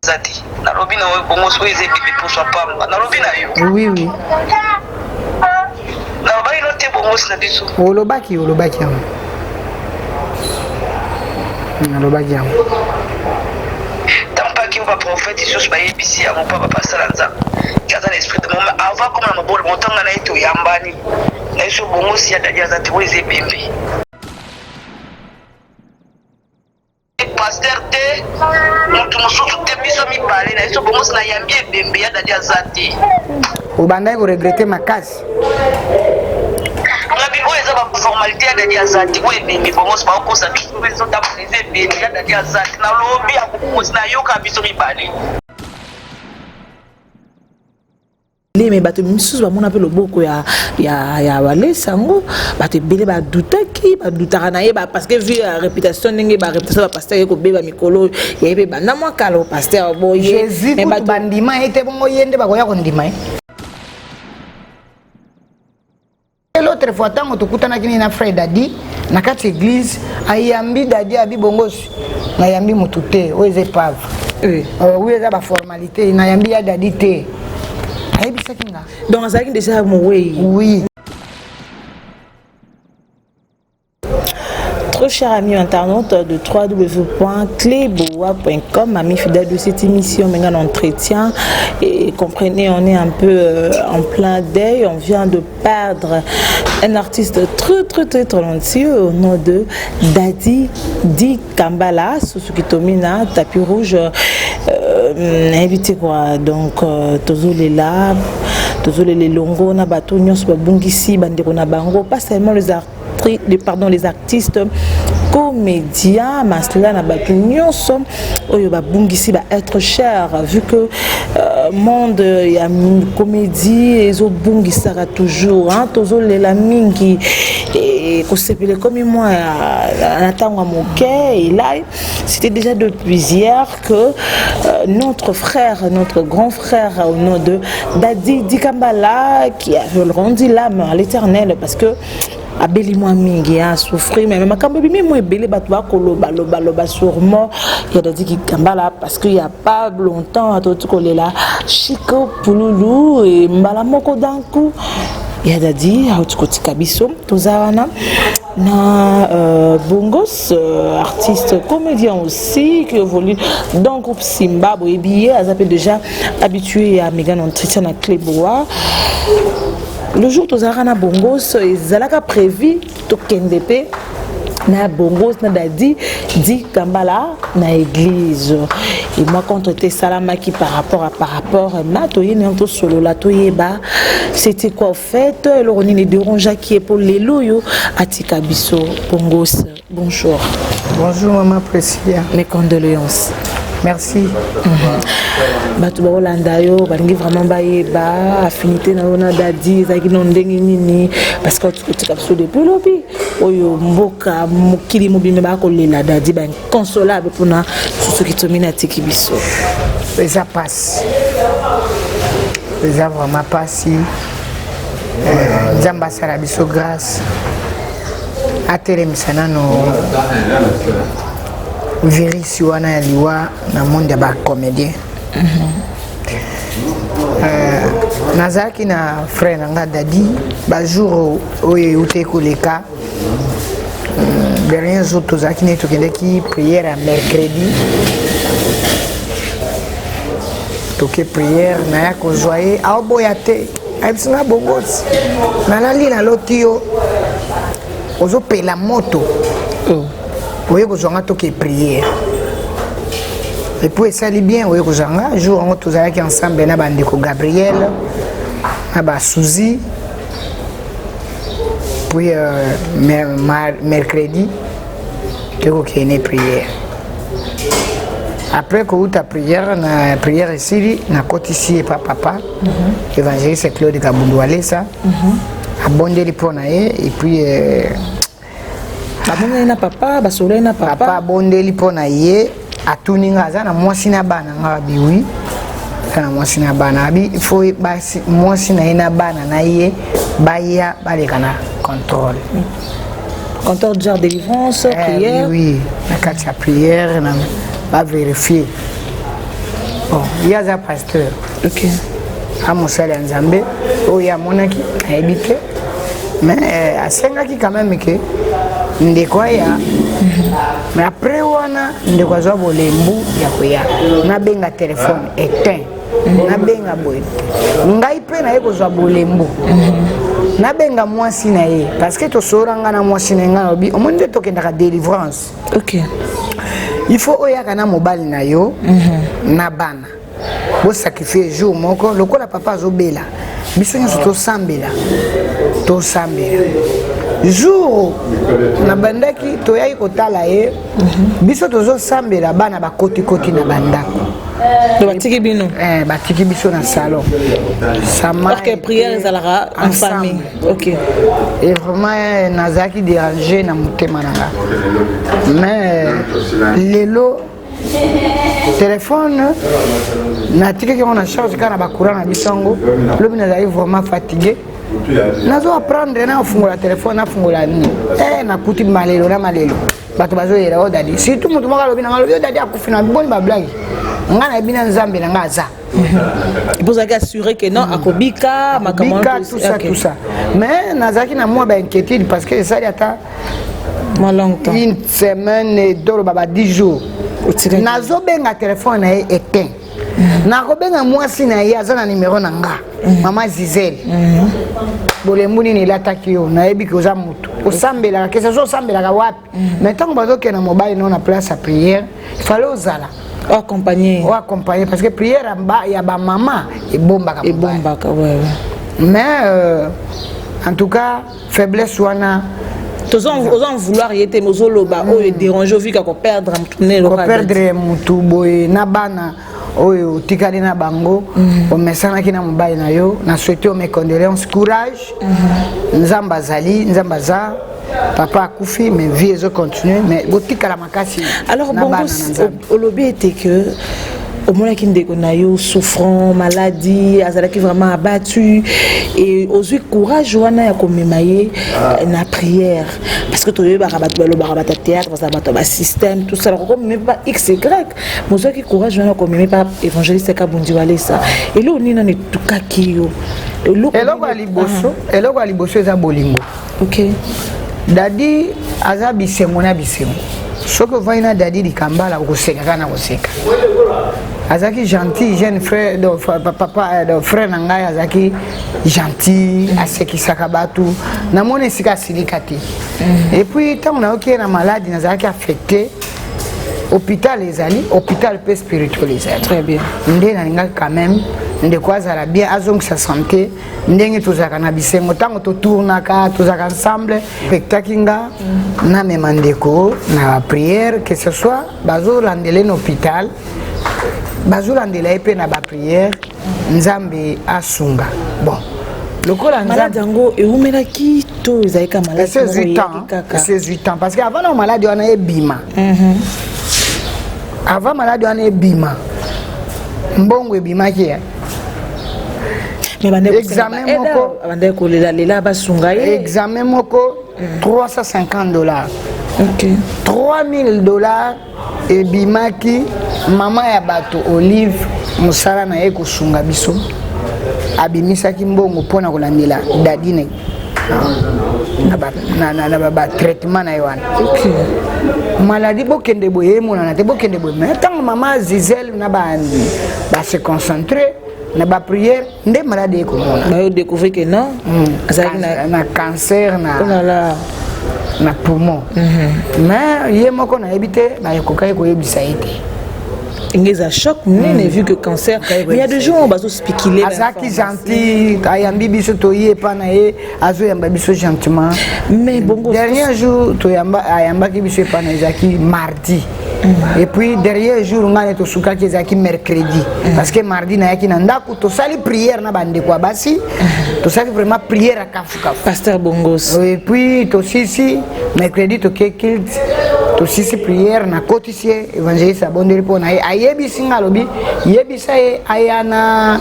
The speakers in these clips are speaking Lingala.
Aza te. Nalobi na yo bongo soki eza ebebe poso ya pamba. Nalobi na yo. Oui oui. Nalobaki no te bongosi na biso. Olobaki olobaki yango. Nalobaki yango. Ntango mpaki ba prophète lisusu bayebisi yango mpo bapasala nzambe aza na esprit de mome avant akoma na mabolo montanga na ye toyambani na biso bongosi ya dadi aza te oyo eza ebembe. Pasteur te mutu mosusu te biso mibale na biso bongo na yambi ebembe ya dadi aza te. Obandaki ko regretter makasi. Ngabi oyo eza ba formalité ya dadi aza te oyo ebembe bongo bakokosa biso ezotambola eza ebembe ya dadi aza te nalobi akokosi nayoka biso mibale. Mais bato misusu bamona mpe loboko ya, ya, ya walesa yango bato ebele badutaki badutaka na ye parce que vu ya réputation ndenge baréputation bapaster ye kobeba mikolo ya ye mpe banda mwa kala paster boye jésus bandima ye te bongo ye nde bakoya kondima ye. L'autre fois ntango tokutanaki nini na frère Dadi na kati église ayambi Dadi abi bongosi nayambi motu te oyo eza epave oui euh, eza baformalité nayambi ya Dadi te ayebisaki nga donc azalaki déjà mowei oui. Trop cher ami internaute de www.cleboa.com, ami fidèle de cette émission, maintenant entretien, et comprenez, on est un peu euh, en plein deuil, on vient de perdre un artiste très très très talentueux au nom de Dadi Di Kambala, Susuki Tomina, tapis rouge, euh, invité quoi, donc euh, tozolela, tozolela elongo na bato nyonso babungisi bandeko na bango, pas seulement les artistes, pardon, les artistes comédiens masla na bato nyonso oyo babungisi ba être cher vu que euh, monde ya comédie ezobungisaka toujours hein, tozolela mingi kosepela ekomi mwa na ntango ya moke et là c'était déjà depuis hier que euh, notre frère, notre grand frère au nom de Dadi Dikambala qui avait rendu l'âme à l'éternel parce que abeli mwa mingi asouffrir mais makambo ebimi mwa ebele bato bakolobaloba sûrement ya Dadi Dikambala parce que y a pas longtemps atoti kolela Chico Pululu e mbala moko d'un coup ya Dadi auti kotika biso toza wana na euh, Bongos euh, artiste comédien aussi qui évolue dans le groupe Simba boyebi ye aza mpe déjà habitué ya Megan entretien na Cleboa. Le jour tozalaka na Bongos ezalaka prévu tokende mpe na Bongos na Dadi Di Kambala na église et moi contre te esalamaki par rapport à par rapport na toyeni yango tosolola toyeba c'était quoi au fait eloko nini dérangeaki ye mpo lelo oyo atika biso. Bongos, bonjour. Bonjour maman Priscilla. Mes condoléances. Merci. Bato baolanda yo balingi vraiment bayeba affinité na yo na Dadi ezalaki no ndenge nini parce que otika biso depuis lobi oyo mboka mokili mobimba bakolela Dadi bainconsolable mpona soki tomini atiki biso. Eza pasi, eza vraiment pasi. Nzambe asala biso grâce atelemisa nano virus wana ya liwa na monde ya bacomédien. Nazalaki na frère na nga Dadi bajour oyo euti koleka dernier jour tozalaki nde tokendaki prière ya mercredi toke prière naya kozwa ye aoboya te ayebisi nga bongosi nalali naloti yo ozopela moto oye kozwa nga toke prière et puis esali bien oye kozwa nga jour yango tozalaki ensemble na bandeko Gabriel na basuzi puis euh, mercredi tokokende prière après kouta prière na prière esili nakotisi ye pa papa mm -hmm. évangéliste Claude Kabundu Walesa mm -hmm. abondeli mpo na ye et puis euh, babongani na papa basololi na papa. Papa abondeli mpo na ye atuni nga aza na mwasi na bana nga abi oui aza na mwasi na bana abi fo basi mwasi na ye na bana na ye baya baleka na contrôle. Contrôle genre délivrance prière. Oui, oui na kati ya prière na bavérifie. Bon, ye aza pasteur. Ok. Amosali ya Nzambe oyo ye amonaki, nayebi te, mais asengaki quand même ke ndeko aya. Mais après wana, ndeko azwa bolembu ya koya. Nabenga, telefone éteint. Nabenga boye te. Ngai mpe naye kozwa bolembu, nabenga mwasi na ye, parce que tosolola ngai na mwasi na ye. Ngai nalobi: omoni nde tokendaka délivrance, il faut oyaka na mobali na yo na bana, bosacrifie jour moko. Lokola papa azobela, biso nyonso tosambela, tosambela. Jour nabandaki, toyaki kotala ye, biso tozosambela, bana bakotikoti na bandako. Donc batiki bino? Eh, batiki biso na salon. Sama. Ok, prière ezalaka en famille, ok. Et vraiment nazalaki dérangé na motema na nga. Mais lelo telefone natikaki yango na charge kaka na bacourant na biso yango. Lobi nazalaki vraiment fatigué, nazo apprendre nafungola telefone, nafungola nini, nakuti malelo na malelo, bato bazoyela o Dadi. Surtout moto moko alobi nanga, alobi: o Dadi akufi. Na boni bablage, ngai nayebi na Nzambe na ngai aza. Bozalaki assuré que non, akobika makambo? Bika, tout ça, tout ça. Mais nazalaki na mwa bainquiétude, parce que esali ata mwa longtemps. Une semaine, toloba ba 10 jours. Nazobenga, telefone na ye éteint. Nakobenga mwasi na ye, aza na nimero na nga, mama Zizel. Bolembu nini elataki yo? Nayebi ke oza motu osambelaka, kese so osambelaka wapi? Mais ntango bazokende mobali no na place ya prière, fallait ozala. Oaccompagner. Oaccompagner, parce que prière ya bamama ebombaka. Ebombaka, ouais. Mais en tout cas, faiblesse wana. Toza en vouloir ye te, mais ozoloba oyo edérange, ovika koperdre motu monene lokola. Koperdre motu boye na bana oyo otikali na bango, omesanaki na mobali na yo. Na souhaite yo mes condoléances, courage. Nzambe azali, Nzambe aza. Papa akufi, mais vie ezocontinue, mais botikala makasi. Alors na bongo bana na Nzambe. Olobi ete que omonaki ndeko na yo souffrant, maladie, azalaki vraiment abattu, et ozwi courage wana ya komema ye na prière, parce que toyebaka bato balobaka, bato ya théâtre bazala bato ya basystème, tout ça, bakokomema pa x y. Mozwaki courage wana komema pa évangéliste Kabundi Walesa. Eloko nini nano etukaki yo? Eloko ya liboso eza bolingo. Dadi aza bisengo na bisengo. Soki ovandi na Dadi Likambala, okoseka kaka na koseka. Azalaki gentil, jeune frère, donc, papa, donc, frère na ngai azalaki gentil, asekisaka bato. Namoni esika asilika te. Et puis ntango nayoki ye na maladi, nazalaki affecté. Hôpital ezali hôpital mpe spirituel ezali. Très bien. Nde nalingaki quand même ndeko azala bien, azongisa santé. Ndenge tozalaka na bisengo ntango totournaka, tozalaka ensemble, pektaki nga namema ndeko na baprière, que ce soit bazolandela ye na hôpital, bazolandela ye mpe na baprière, Nzambe asunga. Bon, lokola Maladi yango ewumelaki to ezalaki ka maladi ese moko ezwi eyaki temps? Kaka Ese ezwi temps, parce que avant na maladi wana ebima, avant maladi wana ebima, mbongo ebimaki ya Mais bandeko Examen moko. Bandeko kolelalela, basunga ye. Examen moko 350 $. 3000 $ ebimaki. Mama ya bato Olive, mosala na ye kosunga biso, abimisaki mbongo mpona kolandela Dadine na batraitement na ye wana. Maladi bokende boye, emonana te, bokende boye. Mais ntango mama Zizel na base concentré na baprière, nde maladi ekomona. Bayo découvrir que non, azalaki na na cancer na Oh là là. na poumon. Mais ye moko nayebi te, bayekokaki koyebisa ye te. Ndenge eza choc monene, vu que cancer, mais il y a des gens bazospéculer. Azalaki gentil, ayambi biso, toye epa na ye, azoyamba biso gentiment. Mais bongo Dernier jour toyamba, ayambaki biso epa na, ezalaki mardi. Et puis dernier jour ngai tosukaki ezalaki mercredi, parce que mardi nayaki na ndako, tosali prière na bandeko ya basi, tosali vraiment prière ya kafukafu. Pasteur Bongos. Et puis tosisi mercredi, toke culte. Tosisi prière, nakotisi ye, évangéliste abondeli mpo na ye, ayebisi nga, alobi yebisa ye aya na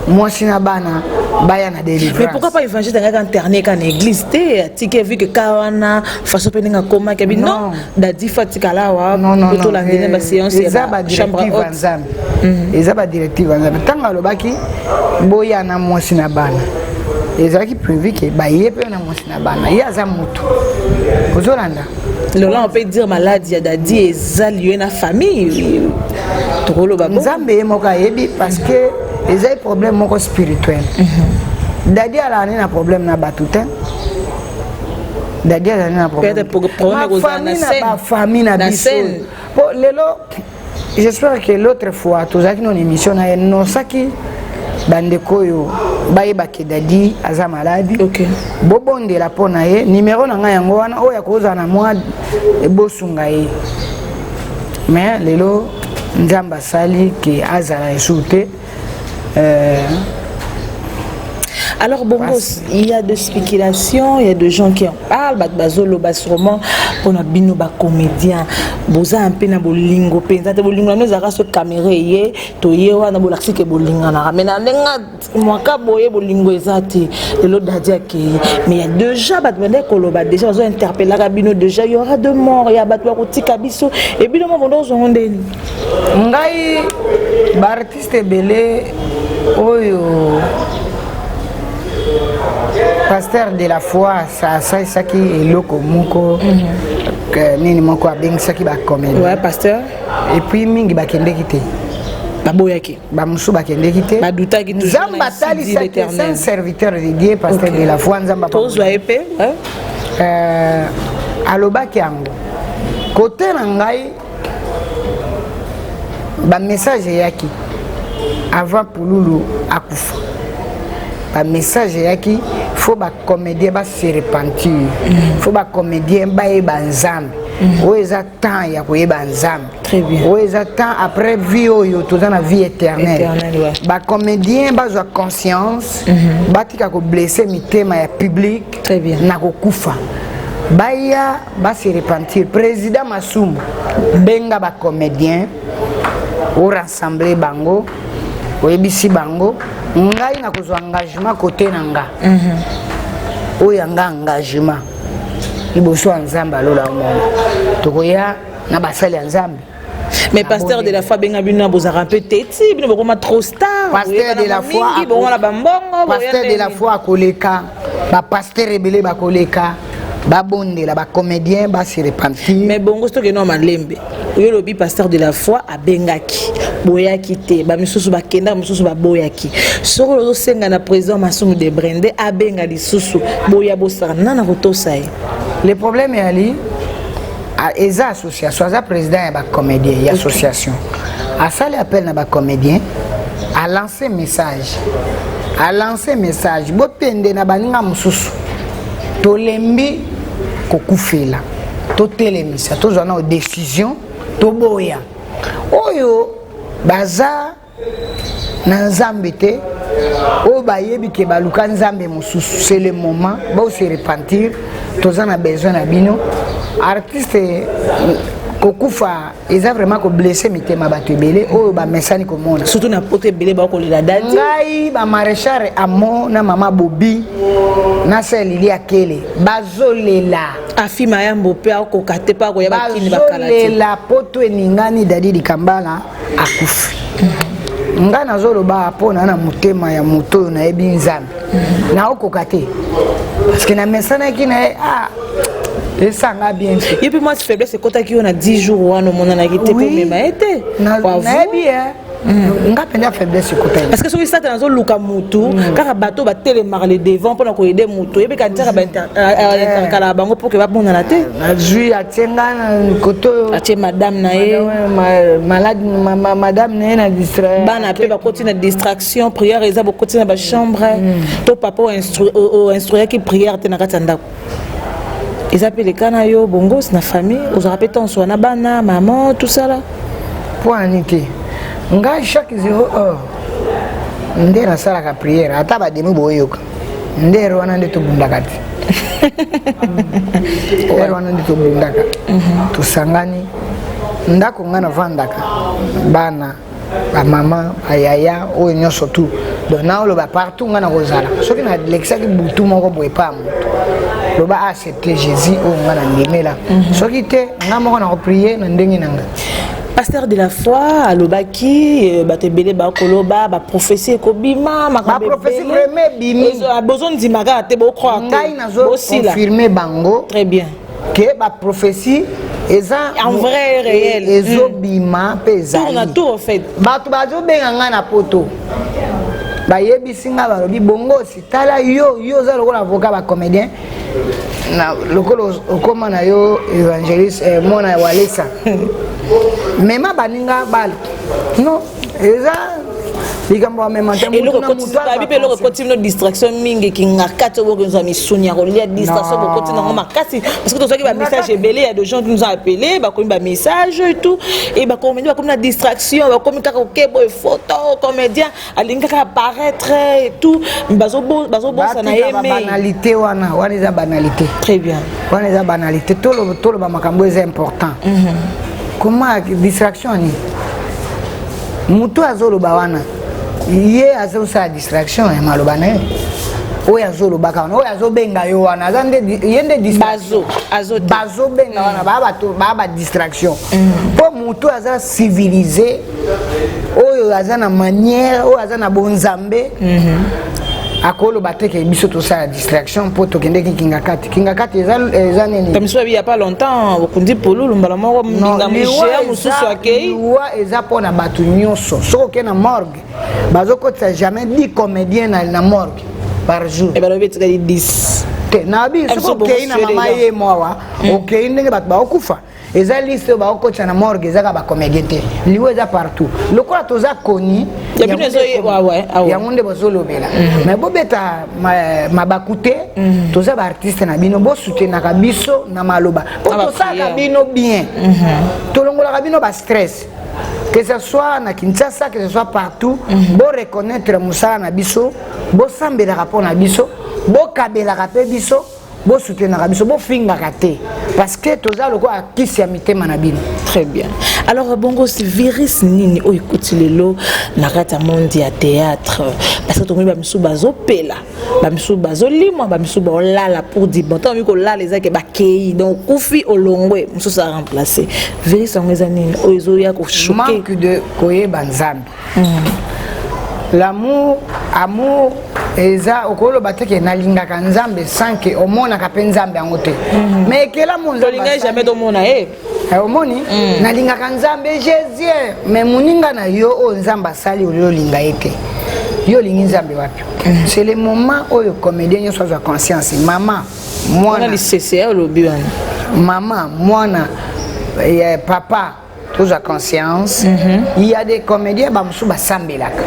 mwasi na bana, baya na délivrance. Mais pourquoi pas évangéliste angaka interne ka na église te, atiki vu que ka wana façon mpe ndenge akomaki abi non, Dadi fa atikala awa? Non, non, non. Tolandene baséance. Eza badirective ya Nzambe, eza badirective ya Nzambe. Ntango alobaki boya na mwasi na bana, ezalaki prévu ke baye mpe na mwasi na bana. Ye aza motu ozolanda. Lola, on peut dire maladie ya Dadi eza lié na famille, tokoloba bon. Nzambe ye moko ayebi, parce que ezali problème moko spirituel. Dadi alaka nde na problème na bato te. Dadi azali na problème na bafamille na biso. Po lelo, j'espère que l'autre fois tozalaki nona émission na ye, nosaki bandeko oyo bayebake Dadi aza maladi. Bobondela mpo na ye. Nimero na ngai yango wana, oyo akozala na mwa bosunga ye. Mais lelo Nzambe asali ke azala esu te. Alors Bongos, il y a de spéculations, il y a de gens qui en parlent, bato bazoloba sûrement mpona bino bacomédien, boza un peu na bolingo mpenza te. Bolingo nano ezalaka so caméra eye, toye wana bolakisi ke bolinganaka, mais na ndenge mwaka boye bolingo eza te. Lelo Dadi akei, mais il y a déjà bato bande koloba, déjà bazo interpellaka bino, déjà il y aura de mort ya bato bakotika biso e bino mo bondo ozongo ndeni. Ngai, baartiste ebele oyo pasteur de la foi asalisaki eloko moko nini moko, abengisaki bacomédien. Ouais, pasteur. Et puis mingi bakendeki te. Baboyaki. Bamosusu bakendeki te. Badutaki. Nzambe atalisaki, c'est un serviteur de Dieu, pasteur de la foi, Nzambe. Tozwa ye mpe. Alobaki yango kote na ngai, bamessage eyaki avant Pululu akufa. Bamessage eyaki: faut bacomédien base repentir, faut bacomédien bayeba Nzambe. Oyo eza temps ya koyeba Nzambe. Oyo eza temps après vie oyo, toza na vie éternelle. Bacomédien bazwa conscience, batika koblesser mitema ya public na kokufa. Baya base repentir. Président Masumu, benga bacomédien, orassembler bango, oyebisi bango: ngai nakozwa engagement kote na nga. Oyo yanga engagement liboso ya Nzambe alola omona, tokoya na basali ya Nzambe. Mais pasteur de la foi benga bino, bozalaka mpe teti bino bokoma trop star. Pasteur de la foi, bongo bambongo. Pasteur de la foi akoleka, bapasteur ebele bakoleka, babondela bacomédien base repentir. Mais bongo soki no malembe oyo olobi, pasteur de la foi abengaki, boyaki te, bamisusu bakendaka, mosusu baboyaki. Soki ozosenga na président Masumu de Brende abenga lisusu, boya bosaka nana kotosa ye. Le problème eyali eza association. Aza président ya bacomédien ya association, asali appel na bacomédien, alance message, alance message: botende na baninga mosusu, tolembi kokufela, totelemisa, tozwa na décision, toboya oyo baza na Nzambe te, oyo bayebi ke baluka Nzambe mosusu. C'est le moment bose repentir. Toza na besoin na bino artiste. Kokufa eza vraiment koblesser mitema bato ebele oyo bamesani komona. Surtout na poto, ebele bakolela Dadi. Ngai, bamaréchal Amo na mama Bobi na sa Lili Akele bazolela. Afima yambo mpe akoka te mpo akoya bakini bakala te. Bazolela poto eningani, Dadi Dikambala akufi. Ngai nazoloba mpo na motema ya moto oyo nayebi Nzambe, naokoka te parce que namesanaki na ye. Ah, esanga bien te. Ye mpe mwasi faiblesse ekɔtaki yo na 10 jours wana, omonanaki te mpo omema ye te. Nayebi ye, nga mpenza faiblesse ekota. Parce que soki Satana azoluka mutu, kaka bato batelemaka le devant mpona koaider mutu, oyebeka ntiaka baintercalaka bango mpo ke bamonana te. Nazwi, atie nga na koto oyo. Atie madame na ye. Malade, madame na ye na distraction. Bana mpe bakoti na distraction, prière eza, bokoti na bachambre to papa oinstruyaki prière te na kati ya ndako. Eza mpe leka na yo bongos na famille, ozwaka mpe ntanso wana, bana, maman, tout ça là? Mpo ani te, ngai chaque 0 heure nde nasalaka prière. Ata bademi boyoka, Ndere wana nde tobundaka te. Ere wana nde tobundaka. Tosangani ndako ngai navandaka, bana, bamama, bayaya, oyo nyonso tu. Donc naoloba partout ngai nakozala, soki nalekisaki butu moko boye pa ya moto, loba accepte Jésus oyo ngai nandimela. Soki te, ngai moko nakoprier na ndenge na ngai. Pasteur de la foi alobaki, bato ebele bakoloba, baprophétie ekobima, makambo. Baprophétie vraiment ebimi. Bozondima kaka te, bocroire. Ngai nazoconfirme bango Très bien. Ke baprophétie eza en vrai, réel. Ezobima mpe ezali. Tour na tour, en fait. Bato bazobenga ngai na poto, bayebisi ngai, balobi: "Bongosi, tala yo, yo oza lokola avocat bacomédien, na lokola okóma na yo évangéliste, mwana ya Walesa, mema baninga bala." Non, eza likambo ya mema te. Eloko babi mpe, eloko ekoti bino distraction mingi, ekinga kati oyo bokozwa misuni ya kolia, distraction bokoti nango makasi, parce que tozwaki bamessage ebele ya de gens qui nous ont appelé, bakomi bamessage et tout, et bacomédien bakomi na distraction, bakomi kaka okebo photo, comédien alingi kaka apparaître et tout, bazobosana ye. Banalité wana, wana eza banalité. Très bien. Wana eza banalité. Toloba makambo eza important. Comment distraction nini? Motu azoloba wana, ye azosala distraction ya maloba na ye. Oyo azolobaka wana, oyo azobenga yo wana, aza nde ye nde. Bazobenga wana baa bato baa badistraction, mpo motu aza civilisé, oyo aza na manière, oyo aza na bonzambe, akoloba te ke biso tosala distraction mpo tokendeki Kingakati. Kingakati eza nini? Miso babi ya pas longtemps, okundi pululu mbala moko, mbinga mosusu akei. Liwa eza mpona bato nyonso. Soki okei na morgue, bazokotisa jamais 10 comédien na morgue par jour. Balobi etikali 10. Te, nabi soki okei na mama ye mwawa, okei ndenge bato bakokufa, eza liste oyo bakokotisa na morgue, ezaka bacomédien te. Liwa eza partout. Lokola toza koni, yango nde bazolobela. Mais bobeta mabaku te. Toza baartiste na bino, bosoutenaka biso na maloba, po tosalaka bino bien, tolongolaka bino bastress, que ce soit na Kinshasa, que ce soit partout. Boreconnaître mosala na biso, bosambelaka mpo na biso, bokabelaka mpe biso, bosoutenaka biso, bofingaka te, parce que toza lokola kisi ya mitema na bino. Très bien. Alors bongo si virus nini oyo ekoti lelo na kati ya monde ya théâtre? Parce que tomoni bamisusu bazopela, bamisusu bazolimwa, bamisusu baolala pour di bon. Ntango mi kolala, ezake bakei, donc okufi, olongwe, mosusu aremplace. Virus yango eza nini oyo ezoya kochoquer? Manque de koyeba Nzambe. L'amour, amour eza, okoloba te ke nalingaka Nzambe sans ke omonaka mpe Nzambe yango te. Mais ekelamu. Tolingai jamais tomona ye. Omoni, nalingaka Nzambe, Jésus, mais moninga na yo oyo Nzambe asali, oli olinga ye te. Yo olingi Nzambe wapi? C'est le moment oyo comédien nyonso azwa conscience. Mama, mwana, lisese olobi wana. Mama, mwana, papa, tozwa conscience. Il y a des comédiens, bamosusu basambelaka,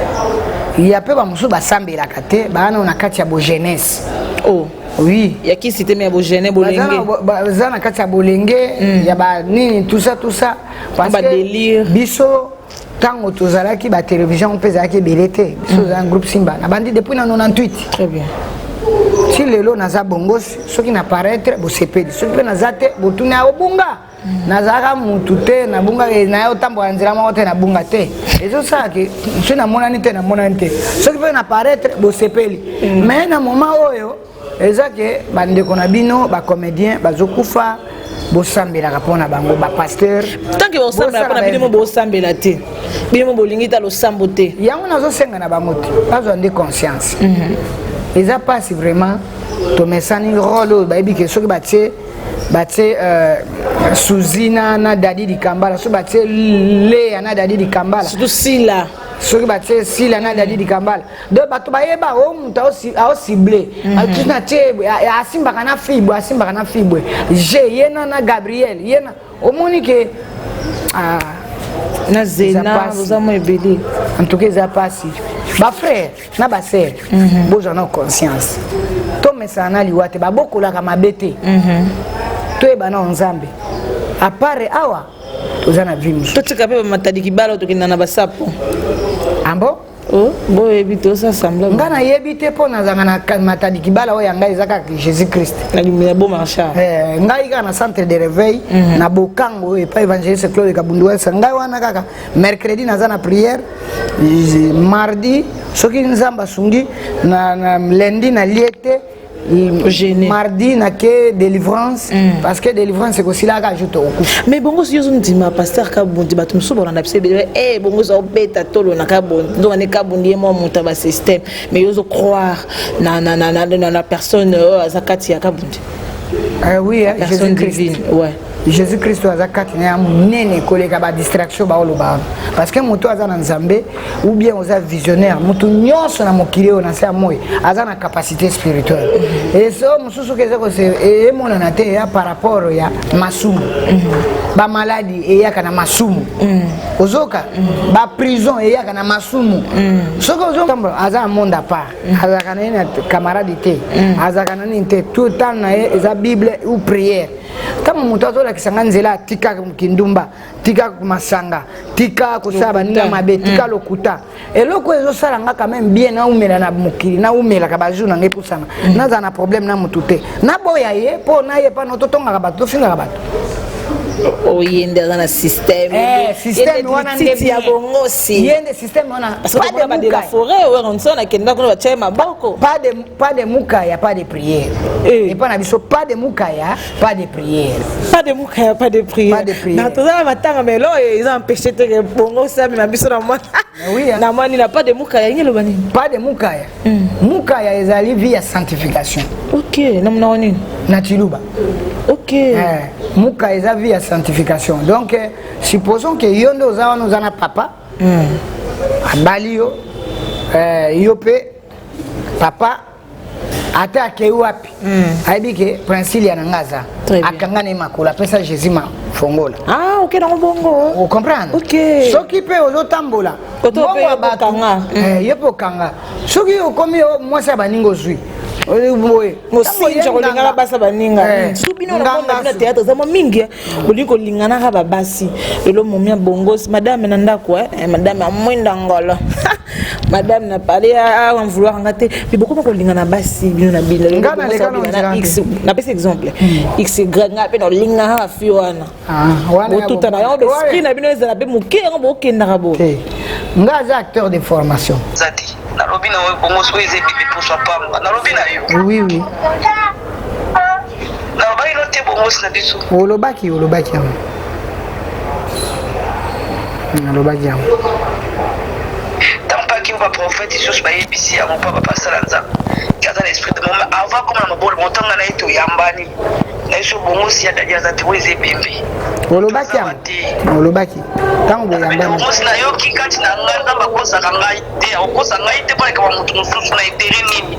il y a mpe bamosusu basambelaka te, baa nao na kati ya bojeunesse. Oh. Oui. Ya kisi te, me ya bojeune, bolenge. Baza na kati ya bolenge, ya banini, tout ça, tout ça. Parce que biso ntango tozalaki, batélévision mpe ezalaki ebele te. Biso ozala groupe Simba, nabandi depuis na 98. Très bien. Ti lelo naza bongosi. Soki na paraître, bosepeli. Soki mpe naza te, botuni obunga. Nazalaka mutu te, nabunga naye, otambola nzela moko te, nabunga te. Ezosala ke soki namonani te, namonani te. Soki mpe na paraître, bosepeli. Mais na moment oyo eza ke bandeko na bino bacomédien bazokufa, bosambelaka mpona bango, bapasteur. Tant que bosambela mpona bino, mo bosambela te, bino mo bolingi ta losambo te. Yango nazosenga na bango te, bazwa nde conscience. Eza mpasi vraiment. Tomesani rôle oyo, bayebi ke soki batie Suzi na Dadi Dikambala, soki batie Leya na Dadi Dikambala, surtout Sila. Soki batie Sila na Dadi Dikambala, donc bato bayeba o moto aocible na tie, asimbaka na fille, asimbaka na fille g ye na Gabriel, ye na omoni ke na Zena, boza mo ebele. En tout cas eza mpasi. Bafrère na basœur, bozwa na conscience. Tomesana na liwa te, babokolaka mabe te. Toyeba na Nzambe apare awa, toza na vie mosusu. Totika mpe bamatadi kibala, tokenda na basapo. Ambo. Oh, boyebi te osa semblant. Nga nayebi te mpo nazalaka na Matadi Kibala, oyo ya ngai eza kaka Jésus Christ. Na bon marchand. Eh, ngai kaka na centre de réveil na Bokango epai évangéliste Claude Kabundu Wesa. Ngai wana kaka mercredi naza na prière, mardi soki Nzambe asungi na lundi nalie te. Gêné. Mardi nake délivrance, parce que délivrance ekosilaka jour tokokufa. Mais bongo soki ozondima pasteur Kabundi, bato mosusu bolanda biso ebele e bongo ozobeta tolo na Kabundi, nzokande Kabundi ye mwa moto ya basystème, mais yo ozocroire na personne oyo aza kati ya Kabundi? Oui, hein, personne Jésus Christ. Divine, ouais. Jésus Christ aza kati na ya monene koleka badistraction baoloba wana, parce que moto aza na Nzambe ou bien oza visionnaire, moto nyonso na mokili oyo na se ya moi aza na capacité spirituelle. Eso mosusu ke eza kose emonana te, eya par rapport ya masumu. Bamaladi eyaka na masumu, ozoka baprison eyaka na masumu. Soki ozotambola, aza na monde à part, azalaka na ye na camarade te, azalaka na nini te, tout temps na ye eza Bible ou prière. Ntango moto azolakisa nga nzela, tika kindumba, tika masanga, tika kosala baninga mabe, tika lokuta, eloko oyo ezosala nga quand même bien, naumela na mokili, naumelaka bajour na ngai epusana, nazala na problème na motu te, naboya ye mpo naye pano totongaka bato, tofingaka bato. Oye nde aza na système. Eh, système wana nde titi ya bien. bongosi. Ye nde système wana. Parce que Pas de tomona ba de la mukaya. forêt oyo ronson akenda kuna, batia ye maboko. Pas de mukaya, pas de prière. Eh. Epa na biso, pas de mukaya, pas de prière. Pas de mukaya, pas de prière. Pas de prière. Na toza na matanga, mais eloko eza empêché te ke bongo osamema biso na mwana. Oui, hein. Na mwani na pas de mukaya ingi eloba nini? Pas de mukaya. Mukaya ezali vie ya sanctification. Ok, na monoko nini? Na Chiluba. Ok. Eh, mukaya eza vie ya sanctification. Donc supposons que yo nde oza wana, oza na papa abali yo, yo mpe papa ata akei wapi, ayebi ke Princilia na nga aza. Très bien. Akanga na ye makolo, apesa Jésus ma fongola. Ah, ok, nango bongo. Ocomprendre? Ok. Soki mpe ozotambola Koto mbongo mpe ya yo bato, kokanga. Ye mpe okanga. Soki okomi mwasi ya baninga, ozwi boye. Mosinja kolingana basa baninga. Eh, Su bino na nganga komba bino su. théâtre eza mwa mingi, eh. Bolingi kolinganaka babasi. Lelo momi ya bongosi, madame na ndako, eh, madame ya mwinda ngolo, madame na pale awa vouloir nga te, mais bokoma kolingana basi bino na bino. Lelo Nga bongosi naleka na abina na ondira X, napesi exemple, x y, nga mpe nolingaka bafi wana. Ah, wana ya Botutana yango, baesprit na bino ezala mpe moke, yango bokendaka bo. Te, nga aza acteur de formation. Eza te, nalobi na yo bongo soki eza ebebe poso pamba, nalobi na yo. Oui. Nalobaki no te, bongosi na biso. Olobaki yango, alobaki yango. Ntango mpaki oyo baprofete lisusu bayebisi yango mpo bapasala Nzambe aza na esprit de mome avant koma na mabolo motanga na ye, toyambani na biso bongosi ya dadi aza te, oyo eza ebembe. Olobaki yango, olobaki ntango boyambani. Bongosi, nayoki kati na ngai Nzambe akosaka ngai te, akokosa ngai te mpo alekama moto mosusu na intérêt nini.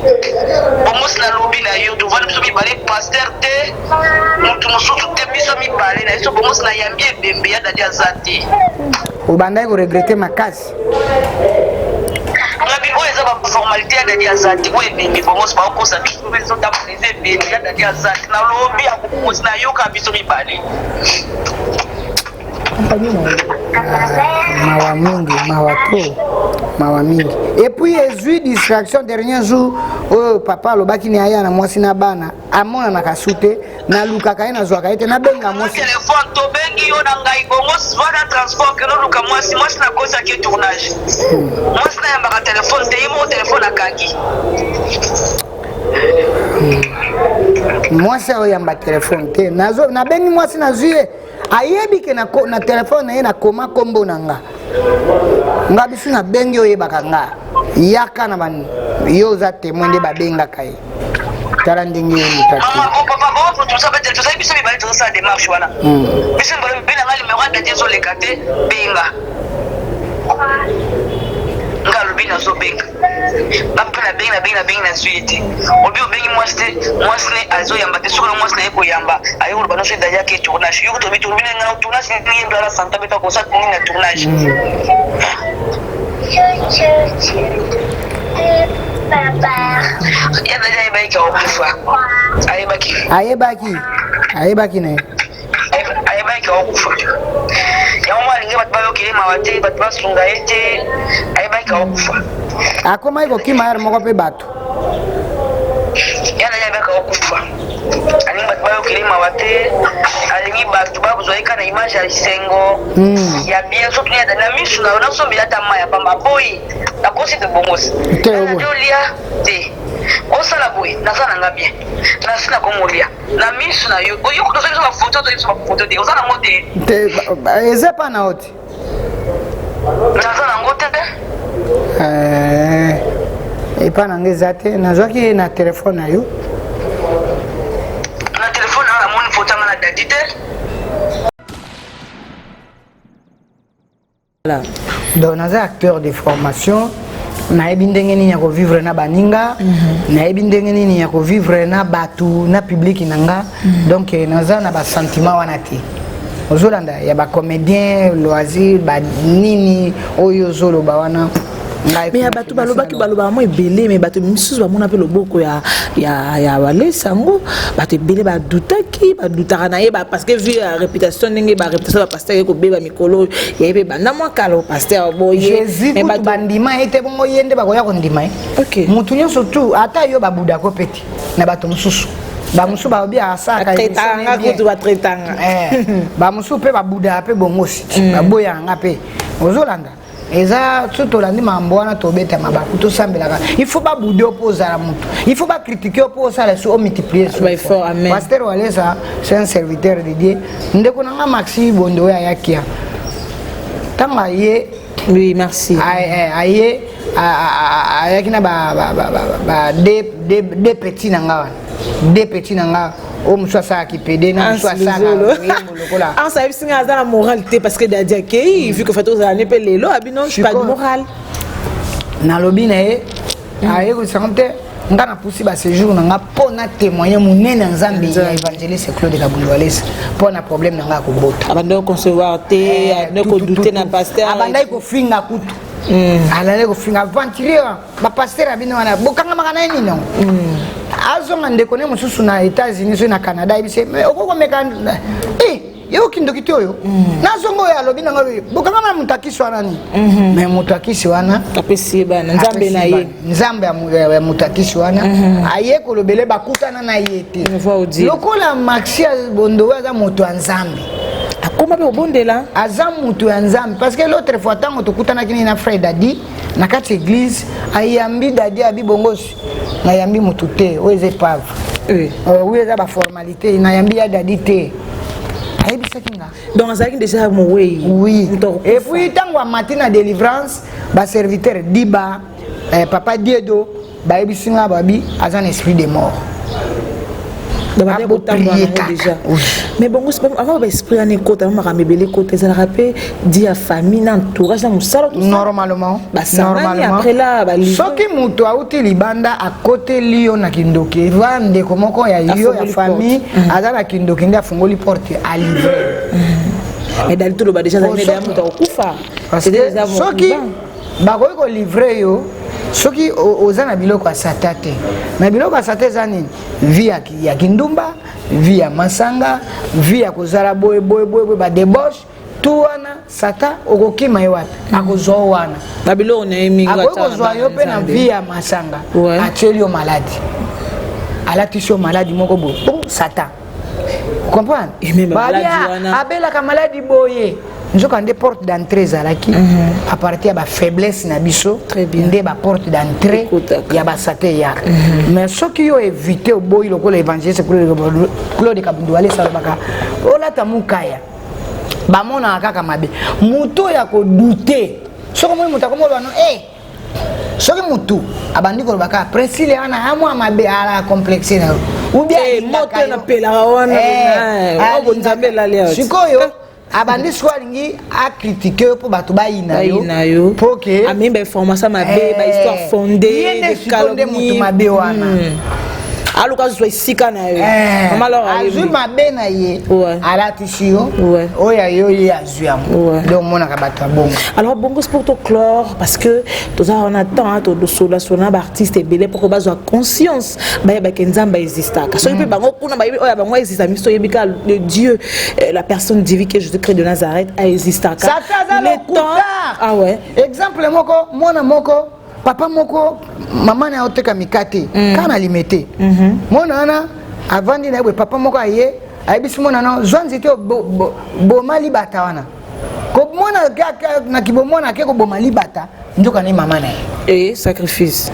Bongosi, nalobi na yo, tovandi biso mibale, pasteur te, moto mosusu te, biso mibale na biso. Bongosi, nayambi ebembe ya dadi aza te. Obandaki koregretter makasi. Ngabi oyo eza baformalité, ya dadi aza te, oyo ebembe. Bongosi, baokosa biso, ezotambola, eza ebembe ya dadi aza te. Nalobi ya bongosi, nayoka biso mibale. Mawa mingi, mawa to mawa mingi. Et puis ezwi distraction dernier jour oyo papa alobaki ni aya na mwasi na bana, amonanaka su te. Nalukaka ye, nazwaka ye te, nabenga mwasi. Telefone, tobengi yo na ngai bongo wana transport ke noluka mwasi. Mwasi nakosaki tournage, mwasi nayambaka telefone te, ye moko telefone akangi. Mwasi aoyamba telefone te. Nabengi mwasi, nazwi ye, ayebi ke na telefone na ye nakoma nkombo na nga. Nga biso nabengi, oyebaka nga, yaka na ban yo oza témoin nde babengaka ye. Tala ndenge ye mutaki. Mama o papa o tozali biso mibale, tozosala démarche wana biso mibale. Benga nga, numéro ya dadi ezoleka te, benga nga. Alobi nazobenga nga mpe, nabengi, nabengi, nabengi, nazwi ye te. Obi obengi mwasi te, mwasi ne azoyamba te. Soki na mwasi na ye koyamba, aye koloba nyonso edali ake tournage. Yo tobi, tolobi na nga tournage nini? Ye mpe ala santa beta kosala nini na tournage? Ya dadi ayebaki akokufa, ayebaki. Ayebaki, ayebaki na ye. Ayebaki akokufa, yango mwa alingi bato bayokele. ye mawa te, bato basunga ye te, ayebaki akokufa. Akomaki kokima yare moko mpe bato. Ya Dadi ayebaki akokufa, alingi bato bayokele mawa te, alingi bato bazwa ye kaka na image ya esengo ya bien. Soki ya Dadi na misu na yo nasombela ata mai ya pamba, aboyi. Nakosi te bongosi Te, Ya oboyi. Dadi olia te, osala boye, naza na nga bien, nasi nakomolia na misu na yo. Oyo tozali biso bafoto, tozali biso bafoto te, oza nango te. Te, eza epa na yo te. Naza nango te. Epa na nga eza te, nazwaki ye na telefone na yo. Na telefone na nga namoni foto yanga na Dadi te. Donc naza acteur de formation, nayebi ndenge nini ya kovivre na baninga, nayebi ndenge nini ya kovivre na bato, na public na nga. Donc naza na basentiment wana te. Ozolanda ya bacomédien loisir banini oyo ozoloba wana, ngai Mais ya bato balobaki, balobaka mo ebele, mais bato misusu bamona mpe loboko ya Walesa yango. Bato ebele badutaki, badutaka na ye parce que vu ya réputation, ndenge baréputation ya bapasteur ekobeba mikolo ya ye mpe banda mwa kala, pasteur boye. Jésus Mais kutu bato bandima ye te, bongo ye nde bakoya kondima ye? Mutu nyonso tu, ata yo, babudako mpe te na bato mosusu. Bamosusu balobi asalaka Batraitanga kutu, batraitanga. Bamosusu mpe babudaka mpe bongosi ti baboyanga mpe. Ozolanda, eza so tolandi makambo wana, tobeta mabaku, tosambelaka. Il faut babude yo mpo ozala motu, il faut bacritique yo mpo osala su omultiplie. Ba effort, amen. Pasteur Walesa, c'est un serviteur de Dieu. Ndeko na nga Maxi Bondo oyo ayaki ya ntango aye. Oui, merci. Aye, ayaki na ba deux petits na nga wana, deux petits na nga oyo mosusu asalaki pede na mosusu asalaka loyembo lokola. Anse ayebisi nga aza na moral te parce que Dadi akei, vu que fati ozala ne mpe lelo abino pas de moral. Nalobi na ye, ayekolisanga te, nga napusi baséjour na nga mpo na témoigne monene ya Nzambe ya évangéliste Claude Kabundu Walesa mpo na problème na nga ya kobota. Abandaki concevoir te, abandaki kodouter na pasteur. Abandaki kofinga kutu, alali kofinga aventurier, bapasteur ya bino wana bokangamaka na ye nini yango. Azonga, ndeko ne mosusu na États-Unis soki na Canada ayebisi, mais okoki komeka ye okindoki te oyo nazonga oyo alobi nango, bokangama na moto akisi wana nini. Mais moto akisi wana apesi ye bana, Nzambe na ye. Nzambe ya moto akisi wana aye kolobele, bakutana na ye te. Lokola Maxi Bondo oyo aza moto ya Nzambe. Akoma mpe kobondela. Aza moto ya Nzambe parce que l'autre fois ntango tokutanaki nini na frère Dadi na kati église, ayambi Dadi, abi bongosi nayambi motu te, oyo eza épave, oyo eza baformalité, nayambi ya Dadi te, ayebisaki nga. Donc azalaki déjà mowei. Oui, et puis ntango amati na délivrance, baserviteur Diba, papa Diedo bayebisi nga, babi aza na esprit de mort. Déjà, mais bongo avant baesprit wana ekota, makambo ebele ekota, ezalaka mpe di ya famille na entourage na mosala. Normalement. Basangani après là. Soki moto auti libanda akoteli yo na kindoki, eva ndeko moko ya yo ya famille aza na kindoki nde afungoli porte, alivre. Mais dali toloba déjà azali ya moto akokufa. Soki bakoki kolivre yo, soki oza na biloko ya sata te. Mais biloko ya sata eza nini? Vie ya kindumba, vie ya masanga, vie ya kozala boye boye boye boye, badébauche tu wana. Sata okokima ye wapi? Akozwa yo wana. Babiloko na ye mingi. Akoki kozwa yo mpe na vie ya masanga, atieli yo maladi, alatisi yo maladi moko boye. Bon, satan comprendre, abelaka maladi boye, nzoka nde porte d'entrée ezalaki à partir ya bafaiblesse na biso nde baporte d'entrée ya basate eyaka. Mais soki yo évite, oboyi, lokola évangéliste Claude Kabundu Walesa alobaka, olata mokaya, bamonaka kaka mabe. Moto oyo akodouter, soki omoni moto akomi oloba no e, soki motu abandi koloba kaka Presile wana amwa mabe, ala complexe na yo. Ou bien moto napelaka wana, Nzambe elali. Sikoyo abandi sikoyo alingi acritiquer yo mpo bato bayina yo. Mpo ke amemi bainformation mabe, bahistoire fondée. Ye nde sikoyo nde moto mabe wana. Aluka azwa esika na yo. Eh, Mama Laure azwi ayebi. Mabe na ye alatisi yo oyo ayo, ye azwi yango. Nde omonaka bato ya bongo. Alors bongo, pour to clore, parce que toza wana temps todosolasola na baartiste ebele pour que bazwa conscience, bayebake Nzambe existaka. Soki mpe bango kuna bayebi oyo ya bango exista, miso toyebi kaka le Dieu, la personne divine que Jésus Christ de Nazareth aexistaka. Satan aza Il est temps- lokuta. Ah ouais. Exemple moko, mwana moko, papa moko, mama na ye oteka mikate kaka na Limete. Mwana wana avandi na ye boye, papa moko aye, ayebisi mwana na: "Zwa nzete, boma libata wana." Komona kaka na kibomwana ake koboma libata, nzoka ne mama na ye. Et sacrifice.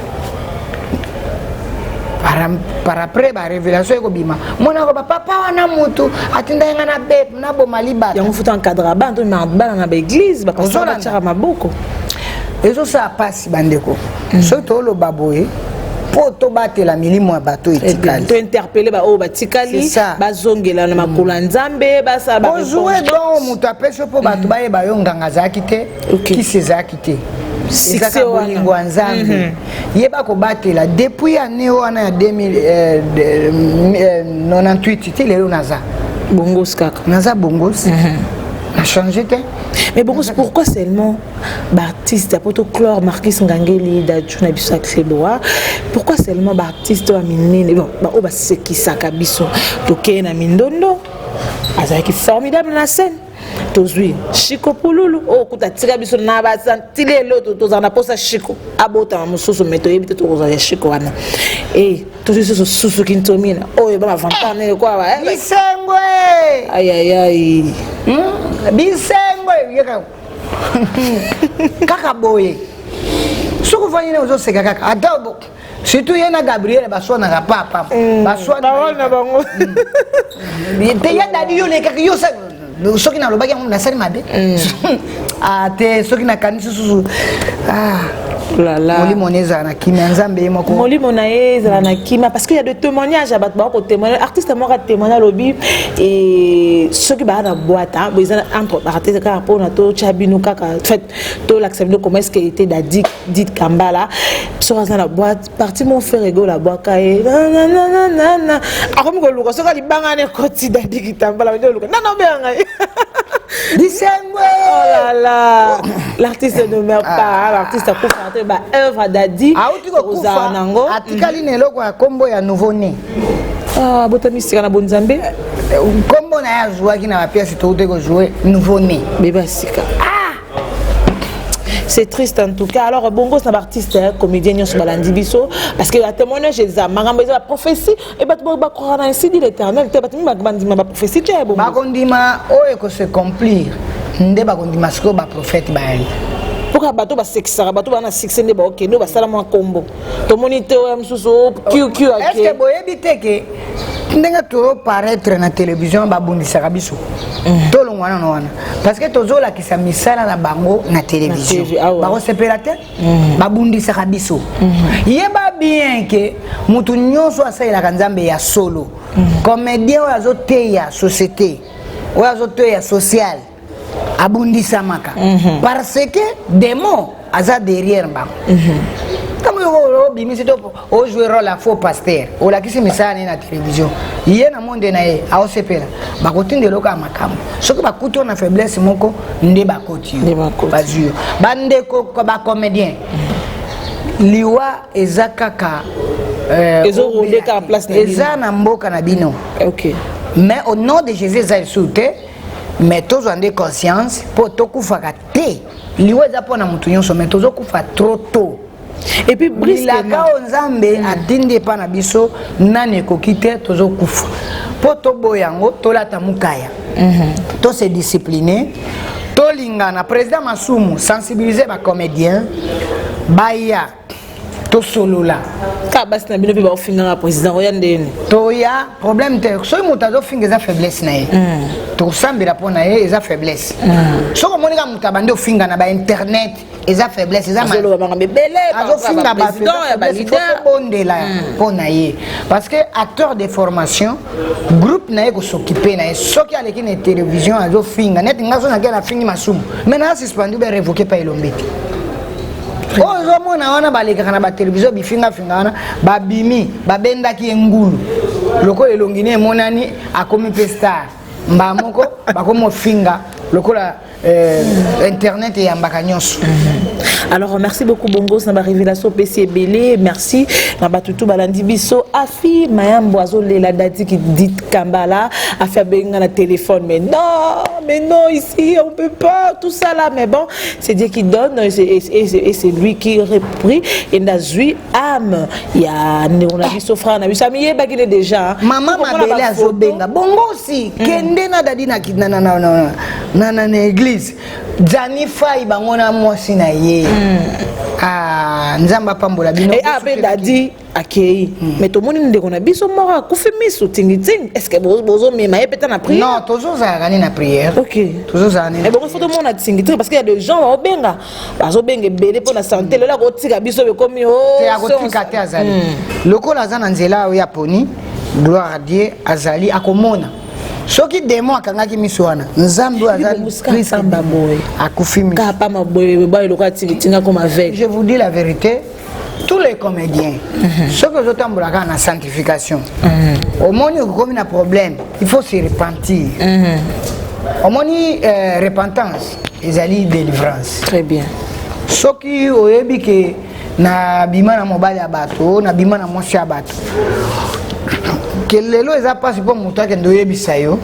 Par après barévélation ekobima, mwana akoba: "Papa wana mutu atindaki nga na be naboma libata." Yango futa encadre bana to bana na baéglise, bapasteur Ozolanda. batiaka maboko. Ezosala mpasi, bandeko. Soki toloba boye mpo tobatela milimo ya bato etikali. To interpeller baoyo batikali. C'est ça. Bazongela na makolo ya Nzambe, basala. Ozwe don moto apesi yo mpo bato bayeba yo, nganga azalaki te, kisi ezalaki te. Succès Ezaka wana. bolingo ya Nzambe. Yeba kobatela. Depuis année wana ya 2098 ti lelo naza bongos kaka. Naza bongos, na change te. Mais bongo, pourquoi seulement baartiste, po toclore Marquis Ngangeli Daju na biso ya Cleboa, pourquoi seulement baartiste oyo ya minene, bon, baoyo basekisaka biso? Tokei na Mindondo, azalaki formidable na scène. Tozwi Shiko Pululu oyo kuta atika biso na basanti. Lelo tozala na mposa Shiko abotama mosusu, me toyebi te tokozala ya Shiko wana. E tozwi susu susu Kintomina oyo bamavantar nene kwa. Bisengwe. Ayayay. Bisengwe yeka kaka boye. Soki ofandi ne ozoseka kaka, ata surtout ye na Gabriel baswanaka papa. Parole na bango. Te, ya Dadi, yo lekaka yo soki nalobaki yango, nasali mabe. Ah, te, soki nakanisi susu, ah, Lala. Molimo na ezala na kimia, Nzambe ye moko. Molimo na ye ezala na kimia, parce que y a de témoignages ya bato bakotémoigne. Artiste moko atémoigne, alobi e soki baa na boîte, ah, bo eza entre parenthèse kaka mpona totya bino kaka, en fait tolakisa bino comment est-ce que était Dadi dit Kambala. Soki aza na boîte, parti mon frère Egola abwaka ye nananana, akomi koluka soki alibanga na ekoti Dadi Kitambala, bandi koluka nana obeyanga ye. Bisengwe. Oh là là, l'artiste ne meurt pas, l'artiste akufa te, ba œuvre Dadi Auti kozala kokufa nango. Atikali na eloko ya nkombo ya nouveau né. Ah, botami sika na bonzambe. Nkombo na ye azwaki na bapièce touti kojouer, nouveau né. Bebe sika. C'est triste en tout cas. Alors bongo na baartiste comédien nyonso balandi biso, parce que batémoignage eza makambo, eza baprophétie e bato bakrora na ainsi dit l'Éternel te. Bato mingi bandima baprophétie te ya bongo. Bakondima oyo ekos'accomplir nde bakondima. Sikoyo baprophète bayali. Mpoka bato basekisaka bato baa na succès nde baokende oyo basala mwa nkombo, tomoni te oyo mosusu qq. Est ce que boyebi te ke ndenge toparaître na télévision, babundisaka biso? Tolongwa nano wana, parce que tozolakisa misala na bango na télévision. Na TV, ah ouais. Bakosepela te, babundisaka biso. Yeba bien ke motu nyonso asalelaka Nzambe ya solo, comédien oyo azoteya société, oyo azoteya social, abundisamaka, parce que démon aza derrière bango. Ntango yo obimisi to ojoue rôle ya faux pasteur, olakisi misala na ye na télévision, ye na monde na ye aosepela, bakotinda eloko ya makambo. Soki bakuti yo na faiblesse moko, nde bakoti Nde yo, bakoti. Bazwi yo. Bandeko bacomédien, liwa eza kaka Ezorôder kaka place na bino. Eza na mboka na bino. Mais au nom de Jésus, eza lisusu te. Mais tozwa nde conscience mpo tokufaka te. Liwa eza mpo na motu nyonso, mais tozokufa trop tôt. Et puis Bilaka brusquement. Oyo Nzambe atindi epa na biso nani ekoki te, tozokufa. Mpo toboya yango, tolata mokaya, tose discipline, tolingana. Président Masumu, sensibiliser bacomédien baya tosolola. Kaka basi na bino mpe baofingaka président oya ndeni. Toya, problème te. Soki moto azofinga, eza faiblesse na ye, tosambela mpo na ye. Eza faiblesse. Soki omoni kaka moto abandi ofinga na bainternet, eza faiblesse, eza Azoloba makambo ebele. Azofinga Président ya baleader. Tobondela mpo na ye, parce que acteur de formation, groupe na ye kos'occuper na ye. Soki aleki na télévision azofinga neti nga, so nake nafingi Masumu, mais naa suspendu be révoqué pa Elombe te. Oyo ozomona wana balekaka na batelevizio bifingafinga wana, babimi babendaki ye ngulu lokola elongi ne emonani, akomi mpe star mbaa moko, bakomi ofinga lokola internet eyambaka nyonso. Alors merci beaucoup Bongos na barévélation opesi ebele. Merci na bato tu balandi biso. Afi Mayambo azolela Dadi dit Kambala. Afi abenga na téléphone, mais non, mais non, ici on peut pas tout ça là, mais bon, c'est Dieu qui donne et c'est lui qui reprit et nazwi âme ya ndeko na biso, frère na biso, amiyebaki ne déjà. Mama mabele azobenga Bongosi, kende na Dadi na église. Jani Fai bango na mwasi na ye. Ah, Nzambe apambola bino. Ah, mpe Dadi akei, mais tomoni ndeko na biso moko akufi miso tingitingi. Est ce que bozomema ye peta na prière? Non, tozozalaka nini na prière. Tozozala nini. Bongo faut tomona tingitingi, parce que y a des gens baobenga, bazobenga ebele mpo na santé. Lelo akotika biso, bekomi. Te, akotika te, azali lokola aza na nzela oyo aponi. Gloire à Dieu, azali akomona. Soki démon akangaki miso wana, Nzambe oyo aza boye. Akufi miso. Kapa boye boye lokola tingitingi akoma aveugle. Je vous dis la vérité, tous les comédiens, soki ozotambola kaka na sanctification, omoni okomi na problème, il faut se repentir. Omoni, repentance ezali délivrance. Très bien. Soki oyebi ke nabima na mobali ya bato, nabima na mwasi ya bato, ke lelo eza mpasi mpo moto akende oyebisa yo,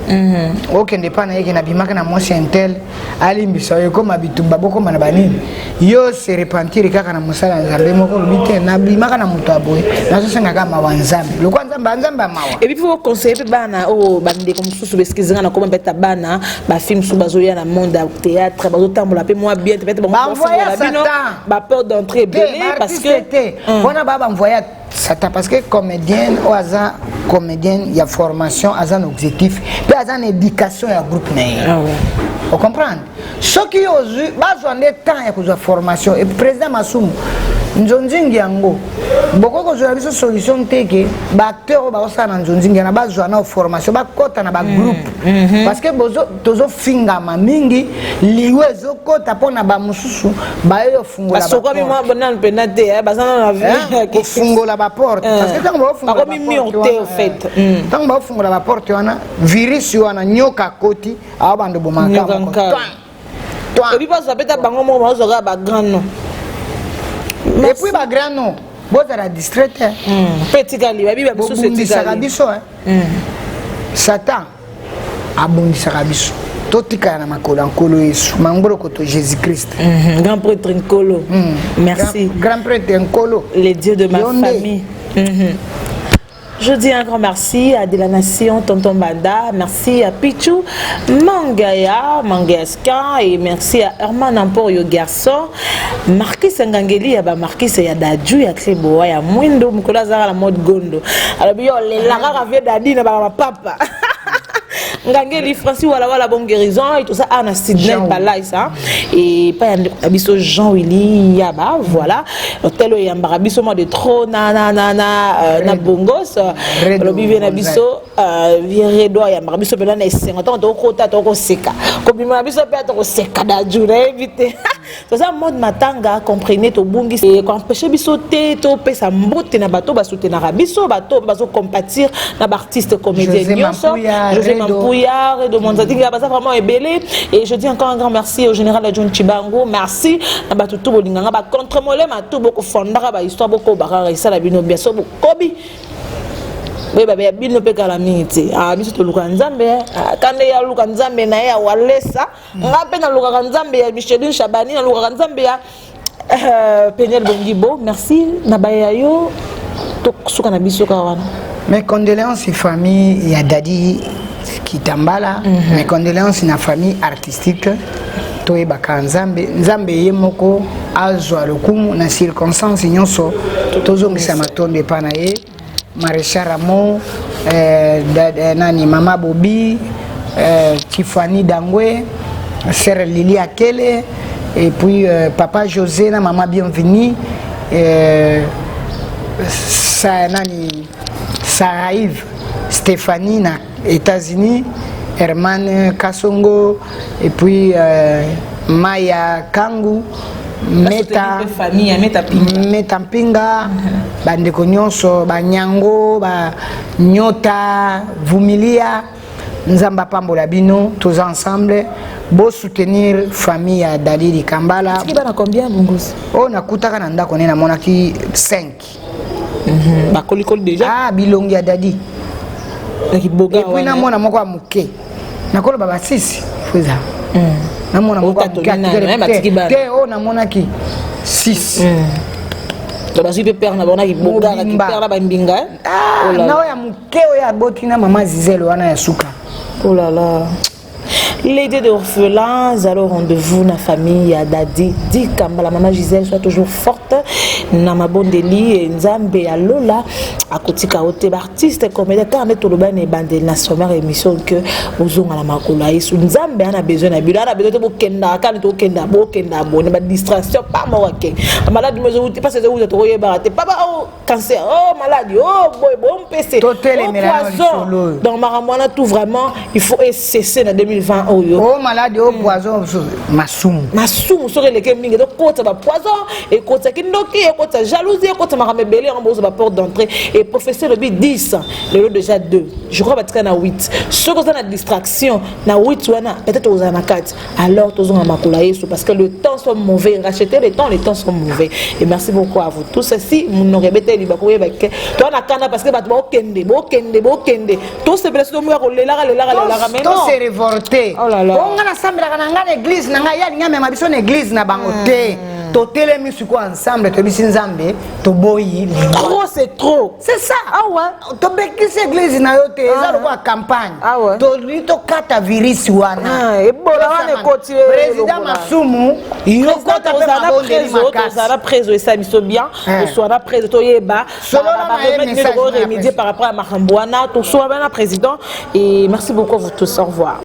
okende mpa na ye ke nabimaki na mwasi un tel, alimbisa yo, ekóma bitumba, bokóma na banini. Yo se repentir kaka na mosala ya Nzambe moko, olobi te nabimaka na moto ya boye, nazosenga kaka mawa Nzambe, lokwa Nzambe, Nzambe ya mawa. Et puis faut conseiller mpe bana oyo, bandeko mosusu, baexcuser nga na koma mpeta, bana bafilme mosusu bazoya na monde ya théâtre, bazotambola mpe mwa bien te, peut-être bino baporte d'entrée ebele, parce que te mpona baa banvoya Satan, parce que comédienne oyo aza comédienne ya formation, aza na objectif mpe aza na éducation ya groupe na ye. Ocomprendre? Soki yo ozwi, bazwa nde temps ya kozwa formation. Et président Masumu Nzonzingi yango, bokoki kozwela biso solution te ke baacteur oyo bazosala na nzonzingi wana bazwa na formation, bakɔta na bagroupe, parce que tozofingama mingi, liwa ezokɔta mpo na bamosusu bayoyo basokomi mwa nanu mpena te, baza nano kofungola baporte, parce que ntango bakomi mur te au fait. Ntango baofungola baporte wana, virus wana, nyoka akoti awa, bando bomaka. Et puis bazwa peta bango moko, bazwaka bagrand nom. Et puis bagrand nom, bozala distrait te. Mpe etikali babi bamisusu. Bobundisaka biso, Satan abundisaka biso. Totikala na makolo ya Nkolo Yesu Mangboloko to Jésus Christ. Grand prêtre Nkolo, merci. Grand prêtre Nkolo. Le Dieu de ma famille. Je dis un grand merci à De la Nation, Tonton Banda, merci à Pichou, Mangaya, Mangaska, et merci à Herman Emporio Garçon, Marquis Ngangeli, ya ba Marquis ya Daju, ya Kleboa, ya Mwindo, Mkola Zara la mode Gondo. Alors, yo, les lara vie dadi na ba papa. Ngangeli Francis wala wala, bonne guérison et tout ça, Anna Sydney Palace, hein. Et pas ya biso Jean Willy Yaba, voilà. Hôtel yambaka biso moi de trop na na na na na Bongos. Lobi vie na biso vie redo yambaka biso pena na esengo. Ntango tokota, tokoseka, kobima na biso mpe tokoseka. Daju nayebi te, toza mode matanga, comprenez. Tobungisi, koempêche biso te topesa mbote na bato basoutenaka biso, bato bazocompatir na baartiste comédien nyonso, José Mampuya, Redo Monzatinga, baza vraiment ebele. Et je dis encore un grand merci au général John Chibango. Merci na bato tu bolinganga, bacontre molema tu bokofondaka bahistoire, bokobakaka esala bino bien. So bokobi boyeba ya bino mpe kala mingi te. Biso toluka Nzambe, kande ya luka Nzambe na ye ya Walesa. Nga mpe nalukaka Nzambe ya Micheline Chabani, nalukaka Nzambe ya Peniel Bongibo. Merci na baya yo, tosuka na biso kaka wana. Mes condoléances famille ya Dadi Kitambala. Mes condoléances na famille artistique. Toyebaka Nzambe, Nzambe ye moko azwa lokumu na circonstance nyonso. Tozongisa matondo epa na ye. Maréchal Ramo, nani, mama Bobi, Tiffany Dangwe, sœur Lili Akele, et puis papa José na mama Bienvenue, sa, nani, Sarah Yves, Stéphanie na États-Unis, Herman Kasongo, et puis Maya Kangu. Meta famille Meta Mpinga, Meta Mpinga, bandeko nyonso, banyango, banyota, Vumilia, Nzambe apambola bino. Toza ensemble, bosoutenir famille ya Dadi Dikambala. Tiki bana combien, Bongosi? Oyo nakutaka na ndako nde namonaki 5. Bakolikoli déjà. Ah, bilongi ya Dadi. Boga. Et puis namona moko ya moke, nakoloba basisi fo eza namona moko ya moke atikali te. Oyo namonaki 6. Bazwi mpe père na bango na kiboga na Mobimba. kipere na bambinga. Ah, na oyo ya moke oyo aboti na mama Zizele wana ya suka. Oh là là. Lady d'orphelins, alors rendez-vous na famille ya Dadi Dikambala. Maman Gisèle, soit toujours forte. Na mabondeli, Nzambe ya Lola, akotika ote artiste comédien car nde toloba na ebandeli na sommaire émission que ozonga na makolo ya Yesu. Nzambe ana besoin na bino, ana besoin te bokendaka kani tokenda bokenda bone badistraction pa moko ake maladi mo ezowuti mpasi ezowuta tokoyebaka te papa o cancer o maladi o boye bompese. Totelemela na lisolo oyo. Donc makambo wana tout vraiment il faut ecesser na 2020 oyo. O maladi, o poison, masumu. Masumu soki eleki mingi ezokota bapoison, ekotaki ndoki, ekota jalousie, ekota makambo ebele. Yango bozwa baporte d'entrée et professeur elobi 10, lelo déjà 2, je crois batika na 8. Soki oza na distraction na 8 wana, peut-être ozala na kati. Alors tozonga makolo ya Yesu parce que le temps sont mauvais. Racheter le temps, les temps sont mauvais. Et merci beaucoup à vous tous. Si monoko ebeteli bakoyeba ke toa na kanda parce que bato baokende bokende bokende, tosepela soki omoya kolelaka lelaka lelaka, mais non. Tose révolter. Oh là là. O nga nasambelaka na nga na église na ngai, ye alingi amema biso na église na bango te. Totelemi sikoyo ensemble, toyebisi Nzambe toboyi liwa. Trop c'est trop. C'est ça. Ah ouais. Tobekisi église na yo te, eza lokola campagne. Ah ouais. Tolingi tokata virus wana. Ah, ebola wana ekoti. Président Masumu, yokota mpe mabondeli makasi. Tozala préso, esa biso bien. Toswana préso, toyeba Solola na ye message na remédier président. Par rapport à makambo wana, toswana na président. Et merci beaucoup à vous tous, au revoir.